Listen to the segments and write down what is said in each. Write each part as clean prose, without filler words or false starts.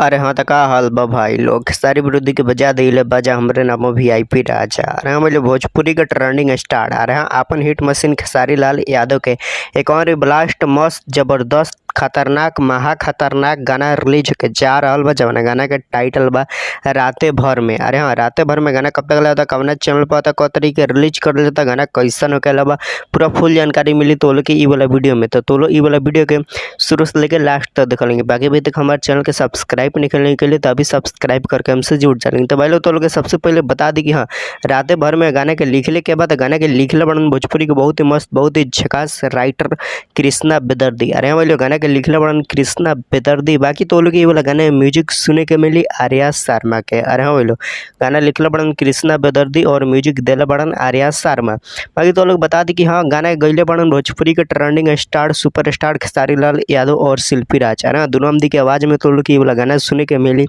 अरे हाँ त का हाल बा भाई लोग। सारी विरोधी के बजा दिले बाजा हमरे नामो वीआईपी राजा। अरे हम भोजपुरी के ट्रेंडिंग स्टार। अरे हाँ आपन हिट मशीन खेसारी लाल यादव के एक और ब्लास्ट मस्त जबरदस्त खतरनाक महा खतरनाक गाना रिलीज होके जा रहल बा, जवना गाना के टाइटल बा राते भर में। अरे हाँ राते भर में गाना कब तक आता, कवना चैनल पर आता, क तारीख के रिलीज कर जाता, गाना कैसन होकेला बा, पूरा फुल जानकारी मिली तो लोग के ई वाला वीडियो में। तो लोग ई वाला वीडियो के शुरू से लेकर लास्ट तक देख लेंगे। बाकी अभी तक हमारे चैनल के सब्सक्राइब नहीं करने के लिए तो अभी सब्सक्राइब करके हमसे जुड़ जाएंगे। तो भाई लोग तो लोग सबसे पहले बता दी कि हाँ राते भर में गाने के लिखले के बाद गाने के लिखले बड़न भोजपुरी के बहुत ही मस्त बहुत ही झकास राइटर कृष्णा बेदर्दी। अरे हाँ भाई लोग गाना के लिखले बड़न कृष्णा बेदर्दी। बाकी तो लोग ये वाला गाने म्यूजिक सुने के मिली आर्या शर्मा के। अरे हाँ भाई लोग गाना लिखले बड़न कृष्णा बेदर्दी और म्यूजिक दिले बड़न आर्या शर्मा। बाकी तो लोग बता दी कि हाँ गाना गैले बड़न भोजपुरी के trending star super star Khesari Lal Yadav और शिल्पी राज। अरे हाँ दोनों आमदी के आवाज़ में तो लोग ये वाला गाना सुने के मिली।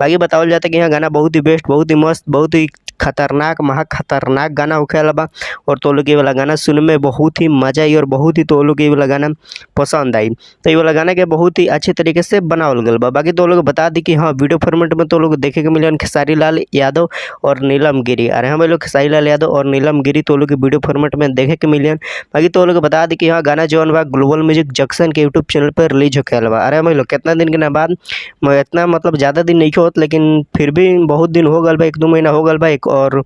बाकी बतावल जाता है कि यहाँ गाना बहुत ही बेस्ट बहुत ही मस्त बहुत ही खतरनाक महा खतरनाक गाना होखेला बा और तो लोग ये वाला गाना सुने में बहुत ही मजा आई और बहुत ही तो लोग ये वाला गाना पसंद आई। तो ये वाला गाना के बहुत ही अच्छे तरीके से बनावल गल बा। बाकी तो लोग बता दी कि हाँ वीडियो फॉर्मेट में तो लोग देखे के मिलन खेसारी लाल यादव और नीलम गिरी। अरे हम लोग खेसारी लाल यादव और नीलम गिरी तो लोग वीडियो फॉर्मेट में देखे के मिलन। बाकी तो लोग बता दी कि हाँ गाना जौन बा ग्लोबल म्यूजिक जंक्शन के यूट्यूब चैनल पर रिलीज होखेला बा। अरे हम लोग कितना दिन के ना बाद इतना मतलब ज़्यादा दिन नहीं होत, लेकिन फिर भी बहुत दिन हो गल बा, 1-2 महीना हो गल बा। एक और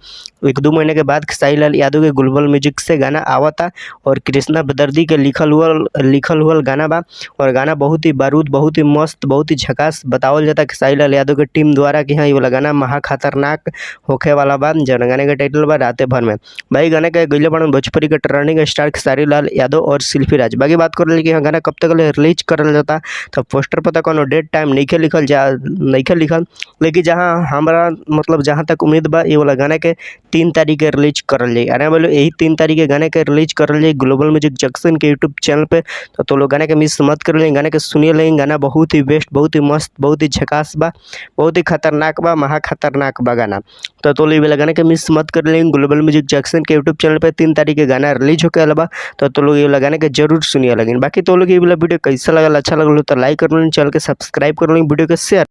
1-2 महीने के बाद खेसारी लाल यादव के ग्लोबल म्यूजिक से गाना आवता और कृष्णा बेदर्दी के लिखल हुआ गाना बा और गाना बहुत ही बारूद बहुत ही मस्त बहुत ही झकास बतावल जाता खेसारी लाल यादव के टीम द्वारा कि हाँ ये वाला गाना महा खतरनाक होखे वाला बा। जौन गाने के टाइटल बा राते भर में। भाई गाने के गइले बड़न भोजपुरी के ट्रेंडिंग स्टार खेसारी लाल यादव और शिल्पी राज। बाकी बात कर कि हाँ गाना कब तक रिलीज करल जाता तो पोस्टर पर कोनो डेट टाइम नहीं लिखल जा नहीं लिखल, लेकिन जहाँ हमारा मतलब जहाँ तक उम्मीद बा ये वाला गाना के 3 तारीख के रिलीज करल जाए। अरे बोलो यही 3 तारीख के गाने के रिलीज करल जाए ग्लोबल म्यूजिक जंक्शन के यूट्यूब चैनल पे। तो लोग गाने के मिस मत कर लें, गाने के सुनिए लें। गाना बहुत ही बेस्ट बहुत ही मस्त बहुत ही झकास बा बहुत ही खतरनाक बा महा खतरनाक बा गाना। तो लोग वाला गाने के मिस मत कर लें। ग्लोबल म्यूजिक जंक्शन के यूट्यूब चैनल पर 3 तारीख के गाना रिलीज होके वाला बा। तो लोग ये वाला गाने के जरूर सुनिए लगिन। बाकी तो लोग ये वाला वीडियो कैसा लगल, अच्छा लगल तो लाइक कर लें, चैनल के सब्सक्राइब कर लें, वीडियो के शेयर।